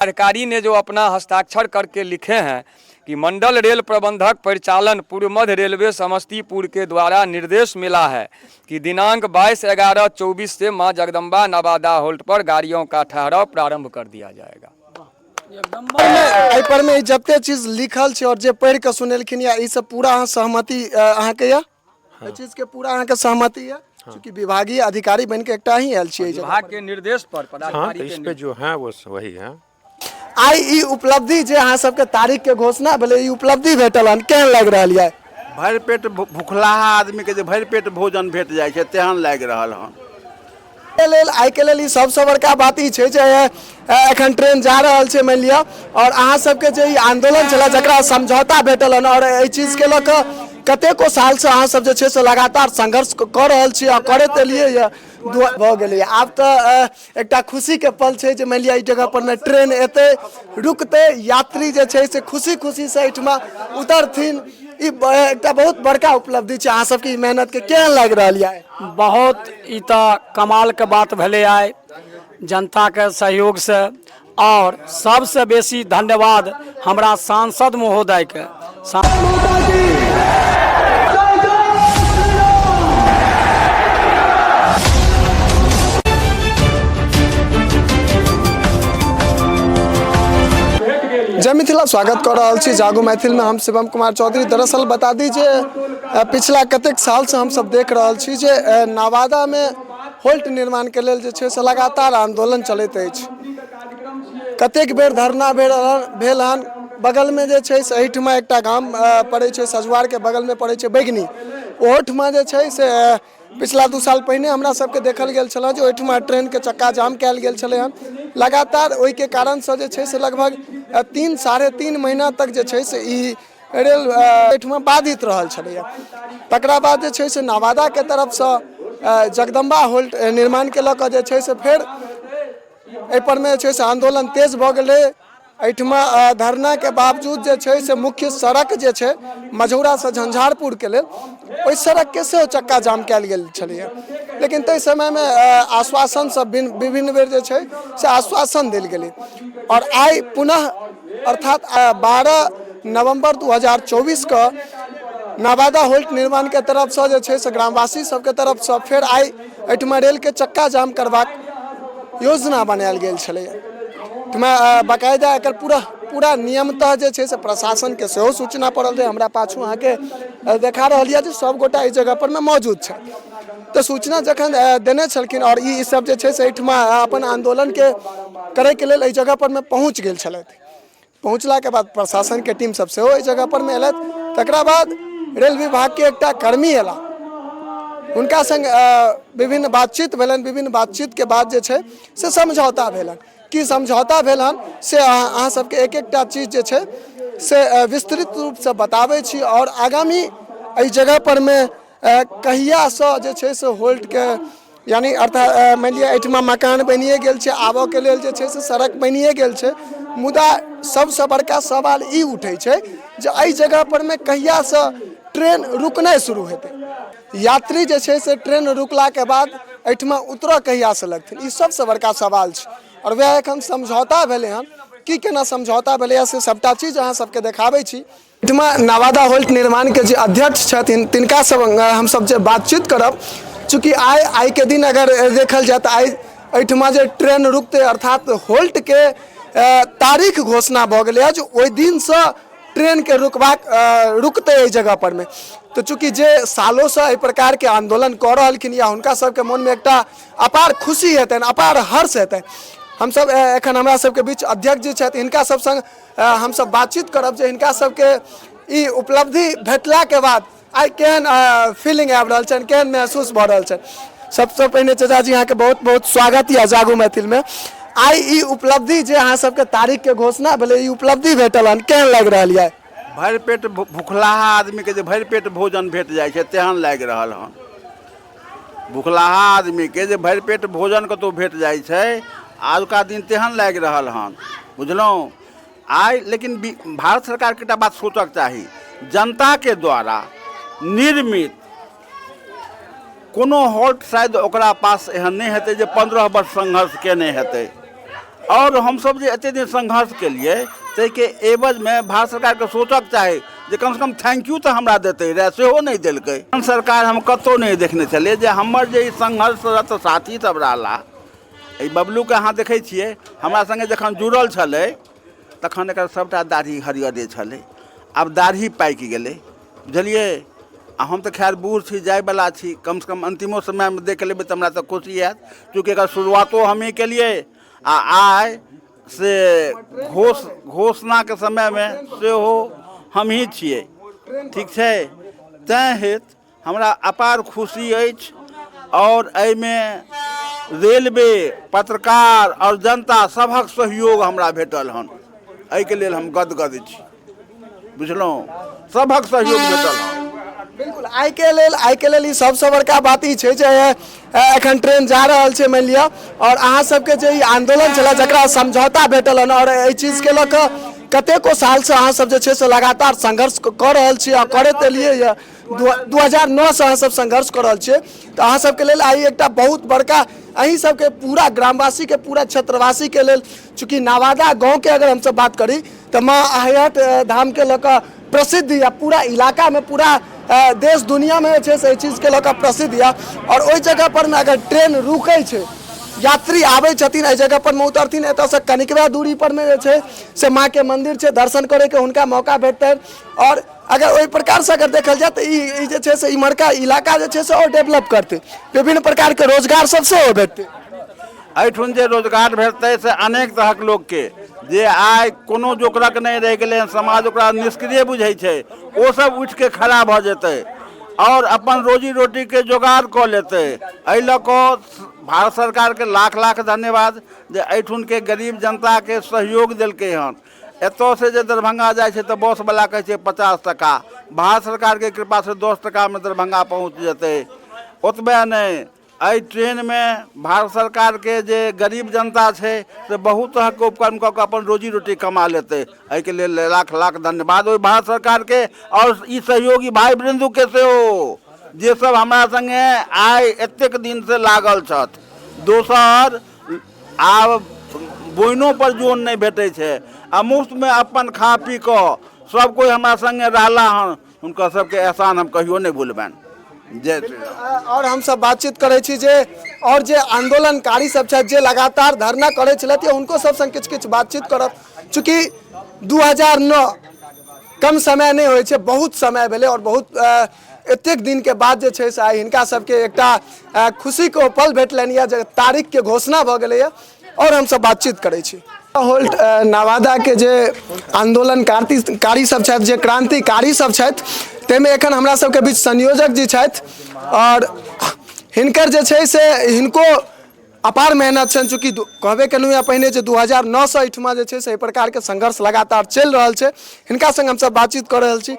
अधिकारी ने जो अपना हस्ताक्षर करके लिखे हैं कि मंडल रेल प्रबंधक परिचालन पूर्व मध्य रेलवे समस्तीपुर के द्वारा निर्देश मिला है कि दिनांक 22/11/24 से मां जगदम्बा नवादा हॉल्ट पर गाड़ियों का ठहराव प्रारंभ कर दिया जाएगा। एहि पर में जते चीज लिखल छै और जे पढ़ि कऽ सुनेलखिन या ई सब पूरा अहाँ सहमति अहाँके यऽ? एहि चीज के पूरा अहाँके सहमति यऽ? चूँकि विभागीय अधिकारी बनि के एकटा ही आयल छियै एहि जगह। विभाग के निर्देश पर हाँ, पदाधिकारी तो के इस पे जो है वो वही है। आइ ई उपलब्धि जे अहाँ सबके तारीख के घोषणा भेलै, ई उपलब्धि भेटल हन, केहन लागि रहल यऽ? भरि पेट भुखलाहा आदमीके जे भरि पेट भोजन भेट जाइ छै तेहन लागि रहल हन। के लेल आइ के लेल ई सबसँ बड़का बात ई छै जे एखन ट्रेन जा रहल छै मानि लिअ, और अहाँ सबके जे ई आंदोलन छलै जकरा समझौता भेटल हन, और एहि चीजके लऽ कऽ कतेको सालसँ अहाँ सब जे छै से लगातार संघर्ष कऽ रहल छी आ करैत एलियै यऽ, भऽ गेलैए। आब तऽ एकटा खुशीके पल छै जे मानि लिअ एहि जगह पर मे ट्रेन एतै, रुकतै, यात्री जे छै से खुशी खुशीसँ एहिठमा उतरथिन। ई एकटा बहुत बड़का उपलब्धि छै। अहाँ सबके ई मेहनतके केहन लागि रहल यऽ? बहुत ई तऽ कमालके बात भेलै। आइ जनताके सहयोगसँ आओर सबसँ बेसी धन्यवाद हमरा सांसद महोदयके। जय मिथिला, स्वागत कऽ रहल छी जागू मैथिलमे, हम शिवम कुमार चौधरी। दरअसल बता दी जे पिछला कतेक सालसँ हमसब देख रहल छी जे नवादामे होल्ट निर्माणके लेल जे छै से लगातार आन्दोलन चलैत अछि। कतेक बेर धरना भेल भेल हन। बगलमे जे छै से एहिठमा एकटा गाम पड़ै छै, सजुआरके बगलमे पड़ै छै बैगनी, ओहोठमा जे छै से पिछला 2 साल पहिने हमरा सबके देखल गेल छलै जे ओहिठमा ट्रेनके चक्का जाम कयल गेल छलै हन। लगातार ओहिके कारणसँ जे छै से लगभग 3 3.5 महीना तक जे छै से ई रेल एहिठमा बाधित रहल छलैए। तकरा बाद जे छै से नवादाके तरफसँ जगदम्बा होल्ट निर्माणके लऽ कऽ जे छै से फेर एहिपर मे जे छै से आन्दोलन तेज भऽ गेलै। एहिठमा धरनाके बावजूद जे छै से मुख्य सड़क जे छै मझौरासँ झंझारपुरके लेल, ओहि सड़कके सेहो चक्का जाम कयल गेल छलैए। लेकिन ताहि समयमे आश्वासन सब विभिन्न बेर जे छै से आश्वासन देल गेलै और आइ पुनः अर्थात 12 नवम्बर 2024 के नवादा होल्ट निर्माणके तरफसँ जे छै से ग्रामवासी सबके तरफसँ फेर आइ एहिठमा रेलके चक्का जाम करबाक योजना बनायल गेल छलैए। एहिठमा बाकायदा एकर पूरा पूरा नियमतः जे छै से प्रशासनके सेहो सूचना पड़ल रहै। हमरा पाछू अहाँके देखा रहल यऽ जे सब गोटा एहि जगह परमे मौजूद छथि। तऽ सूचना जखन देने छलखिन आओर ई सब जे छै से एहिठमा अपन आन्दोलनके करैके लेल एहि जगह परमे पहुँच गेल छलथि। पहुँचलाके बाद प्रशासनके टीम सब सेहो एहि जगह परमे एलथि। तकरा बाद रेल विभागके एकटा कर्मी एला, हुनका संग विभिन्न बातचीत भेलनि। विभिन्न बातचीतके बाद जे छै से समझौता भेलनि। की समझौता भेल हन से अहाँ सबके एक एकटा चीज जे छै से विस्तृत रूपसँ बताबै छी। आओर आगामी एहि जगह परमे कहियासँ जे छै से होल्टके यानी अर्थात मानि लिअ एहिठमा मकान बनिए गेल छै, आबऽके लेल जे छै से सड़क बनिए गेल छै, मुदा सबसँ बड़का सवाल ई उठै छै जे एहि जगह परमे कहियासँ ट्रेन रुकनाइ शुरू हेतै, यात्री जे छै से ट्रेन रुकलाके बाद एहिठमा उतरऽ कहियासँ लगथिन, ई सबसँ बड़का सवाल छै। आओर वएह एखन समझौता भेलै हन, की केना समझौता भेलैए से सबटा चीज अहाँ सबके देखाबै छी। एहिठमा नवादा होल्ट निर्माणके जे अध्यक्ष छथिन तिनका सब हमसब जे बातचीत करब। चूँकि आइके दिन अगर देखल जाय तऽ आइ एहिठमा जे ट्रेन रुकतै अर्थात होल्टके तारीख घोषणा भऽ गेलैए जे ओहि दिनसँ ट्रेनके रुकबाक रुकतै एहि जगह परमे। तऽ चूँकि जे सालोसँ एहि प्रकारके आन्दोलन कऽ रहलखिन या हुनका सबके मोनमे एकटा अपार खुशी हेतनि, अपार हर्ष हेतनि। हमसब एखन हमरा सबके बीच अध्यक्ष जी छथि, हिनका सब संग हमसब बातचीत करब जे हिनका सबके ई उपलब्धि भेटलाके बाद आइ केहन फीलिंग आबि रहल छनि, केहन महसूस भऽ रहल छनि। सबसँ पहिने चाचा जी अहाँके बहुत बहुत स्वागत यऽ जागू मैथिलमे। आइ ई उपलब्धि जे अहाँ सबके तारीखके घोषणा भेलै, ई उपलब्धि भेटल हन, केहन लागि रहल यऽ? भरि पेट भुखलाहा आदमीके जे भरि पेट भोजन भेट जाइ छै तेहन लागि रहल हन। भुखलाहा आदमीके जे भरि पेट भोजन कतहु भेट जाइ छै आजुका दिन तेहन लागि रहल हन, बुझलहुँ। आइ लेकिन भारत सरकारके एकटा बात सोचक चाही, जनताके द्वारा निर्मित कोनो हॉल्ट शायद ओकरा पास एहन नहि हेतै जे 15 वर्ष संघर्ष केने हेतै। आओर हमसभ जे एतेक दिन संघर्ष केलियै ताहिके एवजमे भारत सरकारके सोचक चाही जे कमसँ कम thank U तऽ हमरा देतै रहए, सेहो नहि देलकै। सरकार हम कतहु नहि देखने छलियै जे हमर जे ई संघर्षरत साथी सब रहला, एहि बबलूके अहाँ देखै छियै हमरा सङ्गे जखन जुड़ल छलै तखन एकर सभटा दाढ़ी हरियरे छलै, आब दाढ़ी पाकि गेलै, बुझलियै। आ हम तऽ खैर बूढ़ छी, जायवला छी, कमसँ कम अन्तिमो समयमे देख लेबै तऽ हमरा तऽ खुशी हैत, चूँकि एकर शुरुआतो हमहीँ केलियै आ आइ से घोषणाके समयमे सेहो हमहीँ छियै, ठीक छै। तैँ हेतु हमरा अपार खुशी अछि आओर एहिमे रेलवे, पत्रकार आओर जनता सभक सहयोग हमरा भेटल हन, एहिके लेल हम गदगद छी, बुझलहुँ, सभक सहयोग भेटल हन। बिल्कुल, आइके लेल ई सबसँ बड़का बात ई छै जे एखन ट्रेन जा रहल छै मानि लिअ, आओर अहाँ सबके जे ई आंदोलन छलै जकरा समझौता भेटल हन, आओर एहि चीजके लऽ कऽ कतेको सालसँ अहाँ सब जे छै से लगातार संघर्ष कऽ रहल छी आ करैत एलियै यऽ, 2009 सँ अहाँ सब संघर्ष कऽ रहल छियै, तऽ अहाँ सबके लेल आइ एकटा बहुत बड़का अहीं सबके पूरा ग्रामवासीके पूरा क्षेत्रवासीके लेल, चूँकि नवादा गाँवके अगर हमसब बात करी तऽ माँ आहिहट धामके लऽ कऽ प्रसिद्ध यऽ, पूरा इलाकामे पूरा देश दुनियामे जे छै से एहि चीजके लऽ कऽ प्रसिद्ध यऽ। आओर ओहि जगह पर मे अगर ट्रेन रुकै छै, यात्री आबै छथिन, एहि जगह पर मे उतरथिन, एतऽसँ कनिकबे दूरी पर मे जे छै से माँके मन्दिर छै, दर्शन करैके हुनका मौका भेटतनि। आओर अगर ओहि प्रकारसँ अगर देखल जाय तऽ ई जे छै से इम्हरका इलाका जे छै से आओर डेवलप करतै, विभिन्न प्रकारके रोजगार सब सेहो भेटतै। एहिठुन जे रोजगार भेटतै से अनेक तरहक लोकके, जे आइ कोनो जोकरक नहि रहि गेलै हन, समाज ओकरा निष्क्रिय बुझै छै, ओ सब उठिके खड़ा भऽ जेतै आओर अपन रोजी रोटीके जोगाड़ कऽ लेतै। एहि लऽ कऽ भारत सरकारके लाख लाख धन्यवाद जे एहिठुनके गरीब जनताके सहयोग देलकै हन। एतऽसँ जे दरभंगा जाइ छै तऽ बसवला कहै छै 50 टाका, भारत सरकारके कृपासँ 10 टाकामे दरभंगा पहुँच जेतै। ओतबे नहि, एहि ट्रेनमे भारत सरकारके जे गरीब जनता छै से बहुत तरहके उपक्रम कऽ कऽ अपन रोजी रोटी कमा लेतै। एहिके लेल लाख लाख धन्यवाद ओहि भारत सरकारके आओर ई सहयोगी भाइ वृन्दुके सेहो जे सब हमरा सङ्गे आइ एतेक दिनसँ लागल छथि। दोसर, आब बोइनो पर जोन नहि भेटै छै आ मुफ्तमे अपन खा पी कऽ सब कोइ हमरा सङ्गे रहला हन, हुनकर सबके एहसान हम कहियो नहि भूलबनि। जय श्री राम। आओर हमसब बातचीत करै छी जे आओर जे आंदोलनकारी सब छथि, जे लगातार धरना करै छलथि, हुनको सब संग किछु किछु बातचीत करब। चूँकि 2009 कम समय नहि होइ छै, बहुत समय भेलै, आओर बहुत एतेक दिनके बाद जे छै से आइ हिनका सबके एकटा खुशीके पल भेटलनि यऽ जे तारीखके घोषणा भऽ गेलैए। आओर हमसब बातचीत करै छी होल्ट नवादाके जे आंदोलनकारी कारी सब छथि, जे क्रांतिकारी सब छथि, ताहिमे एखन हमरा सबके बीच संयोजक जी छथि, आओर हिनकर जे छै से हिनको अपार मेहनत छनि। चूँकि कहबे केलहुँ यऽ पहिने जे 2009 सँ एहिठुमा जे छै से एहि प्रकारके संघर्ष लगातार चलि रहल छै। हिनका संग हमसब बातचीत कऽ रहल छी।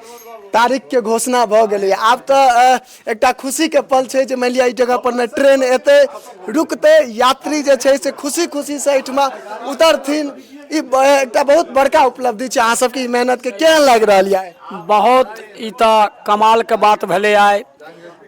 तारीखके घोषणा भऽ गेलै, आब तऽ एकटा खुशीके पल छै जे मानि लिअ एहि जगह पर मे ट्रेन एतै, रुकतै, यात्री जे छै से खुशी खुशीसँ एहिठुमा उतरथिन। ई एकटा बहुत बड़का उपलब्धि छै अहाँ सबके ई मेहनतके, केहन लागि रहल यऽ? बहुत, ई तऽ कमालके बात भेलै आइ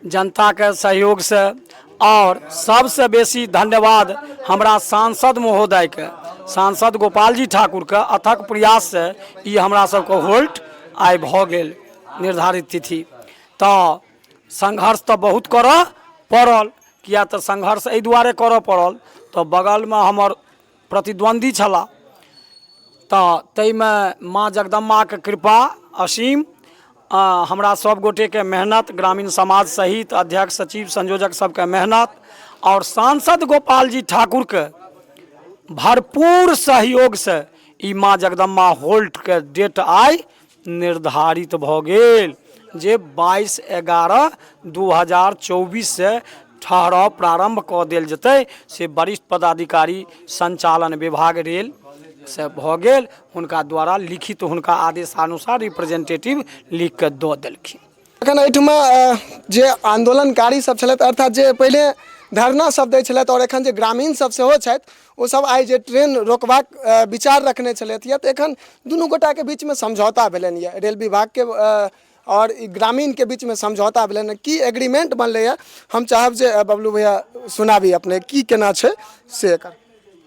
जनताके सहयोगसँ। आओर सबसँ बेसी धन्यवाद हमरा सांसद महोदयके, सांसद गोपालजी ठाकुरके अथक प्रयाससँ ई हमरा सबके होल्ट आइ भऽ गेल निर्धारित तिथि। तऽ संघर्ष तऽ बहुत करऽ पड़ल, किया तऽ संघर्ष एहि दुआरे करऽ पड़ल तऽ बगलमे हमर प्रतिद्वन्द्वी छलाह, तऽ ताहिमे माँ जगदम्बाके कृपा असीम, हमरा सब गोटेके मेहनत, ग्रामीण समाज सहित अध्यक्ष सचिव संयोजक सबके मेहनत आओर सांसद गोपालजी ठाकुरके भरपूर सहयोगसँ ई माँ जगदम्बा होल्टके डेट आइ निर्धारित भऽ गेल जे 22/11/2024 से ठहराव प्रारम्भ कऽ देल जेतै, से वरिष्ठ पदाधिकारी संचालन विभाग रेल से भऽ गेल। हुनका द्वारा लिखित हुनका आदेशानुसार रिप्रेजेंटेटिव लिख कऽ दऽ देलखिन। एखन एहिठमा जे आंदोलनकारी सब छलथि, अर्थात जे पहिले धरना सब दै छलथि, आओर एखन जे ग्रामीण सब सेहो छथि, ओ सब आइ जे ट्रेन रोकबाक विचार रखने छलथि यऽ, तऽ एखन दुनू गोटाके बीचमे समझौता भेलनि यऽ, रेल विभागके आओर ई ग्रामीणके बीचमे समझौता भेलनि। की एग्रीमेंट बनलैए, हम चाहब जे बबलू भैया सुनाबी अपने, की केना छै से एकर।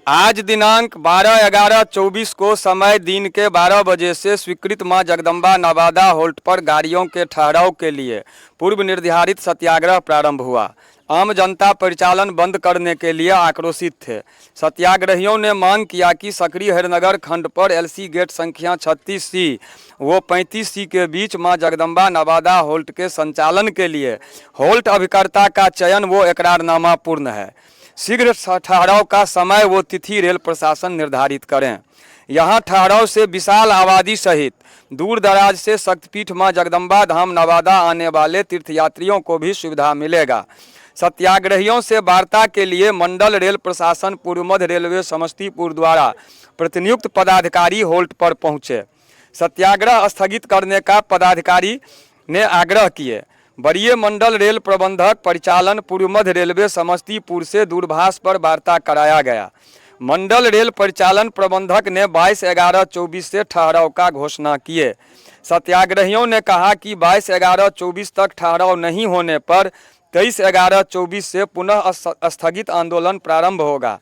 आज दिनांक 12/11/24 को समय दिन के 12 बजे से स्वीकृत मां जगदम्बा नवादा होल्ट पर गाड़ियों के ठहराव के लिए पूर्व निर्धारित सत्याग्रह प्रारंभ हुआ। आम जनता परिचालन बंद करने के लिए आक्रोशित थे। सत्याग्रहियों ने मांग किया कि सकरी हरिनगर खंड पर एलसी गेट संख्या 36 सी व 35 सी के बीच मां जगदम्बा नवादा होल्ट के संचालन के लिए होल्ट अभिकर्ता का चयन वो एकरारनामा पूर्ण है। शीघ्र ठहराव का समय वो तिथि रेल प्रशासन निर्धारित करें। यहाँ ठहराव से विशाल आबादी सहित दूर दराज से शक्तिपीठ मां जगदम्बा धाम नवादा आने वाले तीर्थयात्रियों को भी सुविधा मिलेगा। सत्याग्रहियों से वार्ता के लिए मंडल रेल प्रशासन पूर्व मध्य रेलवे समस्तीपुर द्वारा प्रतिनियुक्त पदाधिकारी होल्ट पर पहुंचे। सत्याग्रह स्थगित करने का पदाधिकारी ने आग्रह किए। वरीय मंडल रेल प्रबंधक परिचालन पूर्व मध्य रेलवे समस्तीपुर से दूरभाष पर वार्ता कराया गया। मंडल रेल परिचालन प्रबंधक ने 22/11/24 से ठहराव का घोषणा किए। सत्याग्रहियों ने कहा कि 22/11/24 तक ठहराव नहीं होने पर 23/11/24 से पुनः स्थगित आंदोलन प्रारंभ होगा।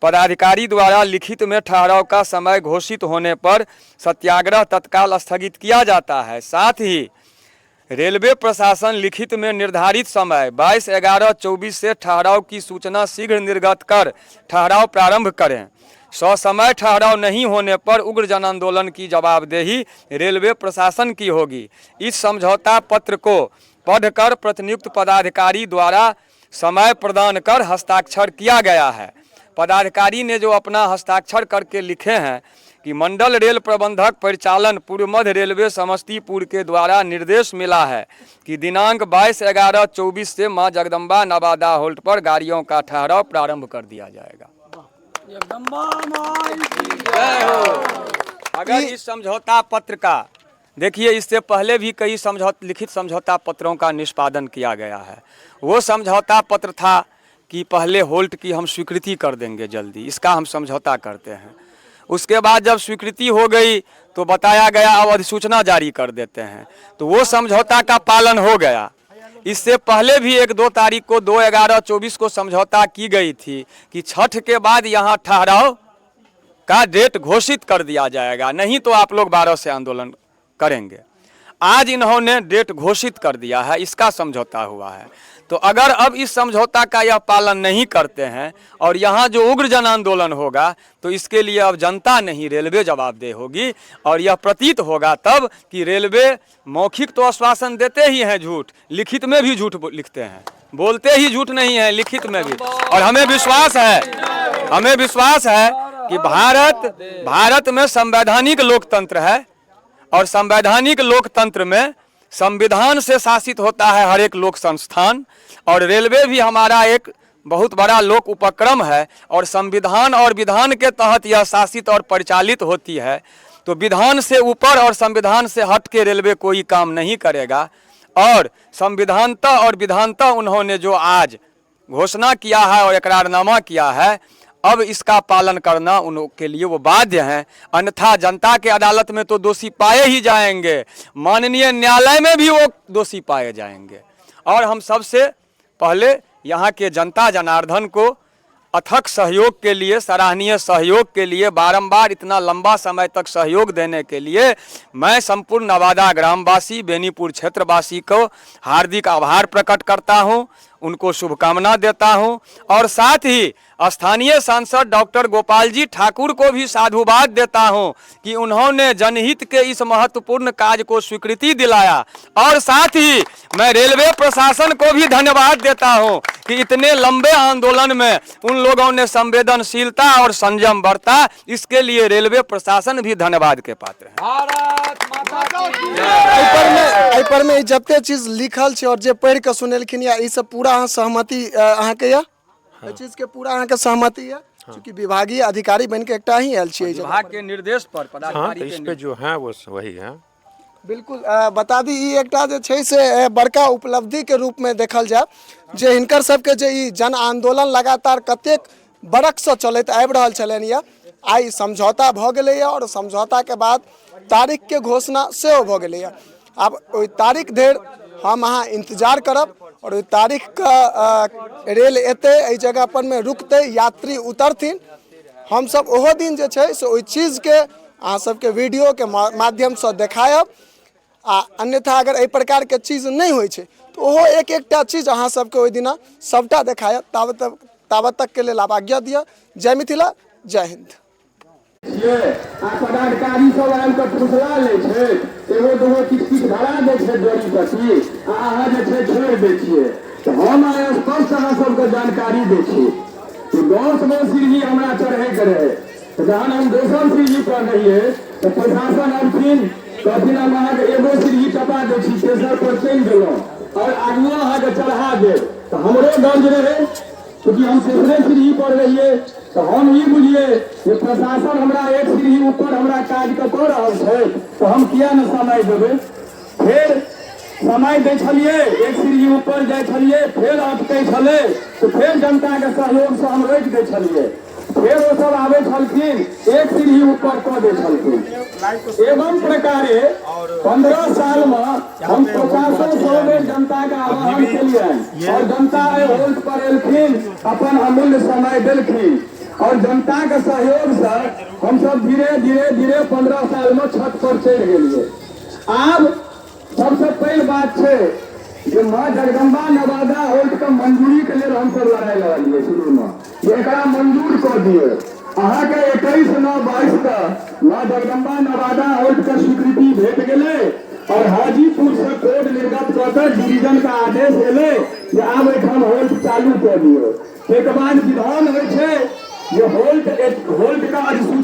पदाधिकारी द्वारा लिखित में ठहराव का समय घोषित होने पर सत्याग्रह तत्काल स्थगित किया जाता है। साथ ही रेलवे प्रशासन लिखित में निर्धारित समय 22/11/24 से ठहराव की सूचना शीघ्र निर्गत कर ठहराव प्रारंभ करें। ससमय ठहराव नहीं होने पर उग्र जन आंदोलन की जवाबदेही रेलवे प्रशासन की होगी। इस समझौता पत्र को पढ़कर प्रतिनियुक्त पदाधिकारी द्वारा समय प्रदान कर हस्ताक्षर किया गया है। पदाधिकारी ने जो अपना हस्ताक्षर करके लिखे हैं कि मंडल रेल प्रबंधक परिचालन पूर्व मध्य रेलवे समस्तीपुर के द्वारा निर्देश मिला है कि दिनांक 22/11/24 से मां जगदम्बा नवादा होल्ट पर गाड़ियों का ठहराव प्रारंभ कर दिया जाएगा। अगर इस समझौता पत्र का देखिए, इससे पहले भी कई लिखित समझौता पत्रों का निष्पादन किया गया है। वो समझौता पत्र था कि पहले होल्ट की हम स्वीकृति कर देंगे जल्दी, इसका हम समझौता करते हैं। उसके बाद जब स्वीकृति हो गई तो बताया गया अब अधिसूचना जारी कर देते हैं, तो वो समझौता का पालन हो गया। इससे पहले भी 1-2 तारीख को 2/11/24 को समझौता की गई थी कि छठ के बाद यहाँ ठहराव का डेट घोषित कर दिया जाएगा, नहीं तो आप लोग 12 से आंदोलन करेंगे। आज इन्होंने डेट घोषित कर दिया है, इसका समझौता हुआ है। तो अगर अब इस समझौता का यह पालन नहीं करते हैं और यहाँ जो उग्र जन आंदोलन होगा तो इसके लिए अब जनता नहीं रेलवे जवाबदेह होगी। और यह प्रतीत होगा तब कि रेलवे मौखिक तो आश्वासन देते ही हैं झूठ, लिखित में भी झूठ लिखते हैं, बोलते ही झूठ नहीं है, लिखित में भी। और हमें विश्वास है, हमें विश्वास है कि भारत में संवैधानिक लोकतंत्र है और संवैधानिक लोकतंत्र में संविधान से शासित होता है हर एक लोक संस्थान, और रेलवे भी हमारा एक बहुत बड़ा लोक उपक्रम है और संविधान और विधान के तहत यह शासित और परिचालित होती है। तो विधान से ऊपर और संविधान से हट के रेलवे कोई काम नहीं करेगा। और संविधानतः और विधानतः उन्होंने जो आज घोषणा किया है और एकरारनामा किया है, अब इसका पालन करना उनके लिए वो बाध्य हैं, अन्यथा जनता के अदालत में तो दोषी पाए ही जाएंगे, माननीय न्यायालय में भी वो दोषी पाए जाएंगे। और हम सबसे पहले यहाँ के जनता जनार्दन को अथक सहयोग के लिए, सराहनीय सहयोग के लिए, बारंबार इतना लंबा समय तक सहयोग देने के लिए मैं संपूर्ण नवादा ग्रामवासी, बेनीपुर क्षेत्रवासी को हार्दिक आभार प्रकट करता हूं, उनको शुभकामना देता हूं। और साथ ही स्थानीय सांसद डॉक्टर गोपाल जी ठाकुर को भी साधुवाद देता हूं कि उन्होंने जनहित के इस महत्वपूर्ण कार्य को स्वीकृति दिलाया। और साथ ही मैं रेलवे प्रशासन को भी धन्यवाद देता हूं कि इतने लंबे आंदोलन में उन लोगों ने संवेदनशीलता और संयम बरता, इसके लिए रेलवे प्रशासन भी धन्यवाद के पात्र हैं। एहि पर में जते चीज लिखल छै और जे पढ़ि के सुनेलखिन या ई सब पूरा अहाँ सहमति अहाँके या एहि चीज के पूरा अहाँके सहमति या? चूँकि विभागीय अधिकारी बन के एकटा ही आयल छियै एहि जगह। विभाग के निर्देश पर हाँ, पदाधिकारी तो के इस पे जो है वो वही है। बिल्कुल। बता दी ई एकटा जे छै से बड़का उपलब्धि के रूप में देखल जाए जे हिनकर सबके जे ई जन आंदोलन लगातार कतेक बरखसँ चलैत आबि रहल छलनि यऽ, आइ समझौता भऽ गेलैए और समझौता के बाद तारीख के घोषणा सेहो भऽ गेलैए। आब ओहि तारीख धरि हम अहाँ इंतजार करब और ओहि तारीखके रेल एतै, एहि जगह पर मे रुकतै, यात्री उतरथिन, हमसभ ओहो दिन जे छै से ओहि चीजके अहाँ सबके वीडियोके माध्यमसँ देखायब। आ अन्यथा अगर एहि प्रकारके चीज नहि होइ छै तऽ ओहो एक एकटा चीज अहाँ सबके ओहि दिना सभटा देखायत। ताबत तक ताबत तकके लेल आब आज्ञा दिअ। जय मिथिला, जय हिन्द। छियै आ पदाधिकारी सब आबि कऽ फुसला लै छै, एगो दूगो किछु किछु धरा दै छै डोरी पट्टी, आ अहाँ जे छै छोड़ि दै छियै। तऽ हम आइ स्पष्ट अहाँ सबके जानकारी दै छी कि 10 गो सीढ़ी हमरा चढ़ैके रहै, तऽ जहन हम दोसर सीढ़ी पर रहियै तऽ प्रशासन अबथिन, कहथिन हम अहाँके एगो सीढ़ी टपा दै छी, तेसर पर चलि गेलहुँ आओर आगुओ अहाँके चढ़ा देब। तऽ हमरो गंज रहै, चूँकि हम तेसरे सीढ़ी पर रहियै, तऽ हम ई बुझियै जे प्रशासन हमरा एक सीढ़ी ऊपर हमरा काजके कऽ रहल छै, तऽ हम किया ने समय देबै। फेर समय दै छलियै, एक सीढ़ी ऊपर जाइ छलियै, फेर अटकै छलै, तऽ फेर जनताके सहयोगसँ हम रोकि दै छलियै। फेर ओ सब आबै छलखिन, एक सीढ़ी ऊपर कऽ दै छलखिन। एवं प्रकारे 15 सालमे हम 50-100 बेर जनताके आह्वान केलियनि और जनता एहि होल्ट पर एलखिन, अपन अमूल्य समय देलखिन और जनताके सहयोगसँ हमसब धीरे धीरे धीरे 15 सालमे छत पर चढ़ि गेलियै। आब सबसँ पैघ बात छै जे माँ जगदम्बा नवादा होल्टके मंजूरीके लेल हमसब लड़ाइ लड़लियै शुरूमे जे एकरा मंजूर कऽ दियौ। अहाँके 21/9/22 के माँ जगदम्बा नवादा होल्टके स्वीकृति भेट गेलै और हाजीपुर से कोड निर्गत कऽ के डिवीजन के आदेश एलै जे आब एहिठाम होल्ट चालू कऽ दियौ। ताहिके बाद विधान होइ छै जे होल्ट के अधिसूचना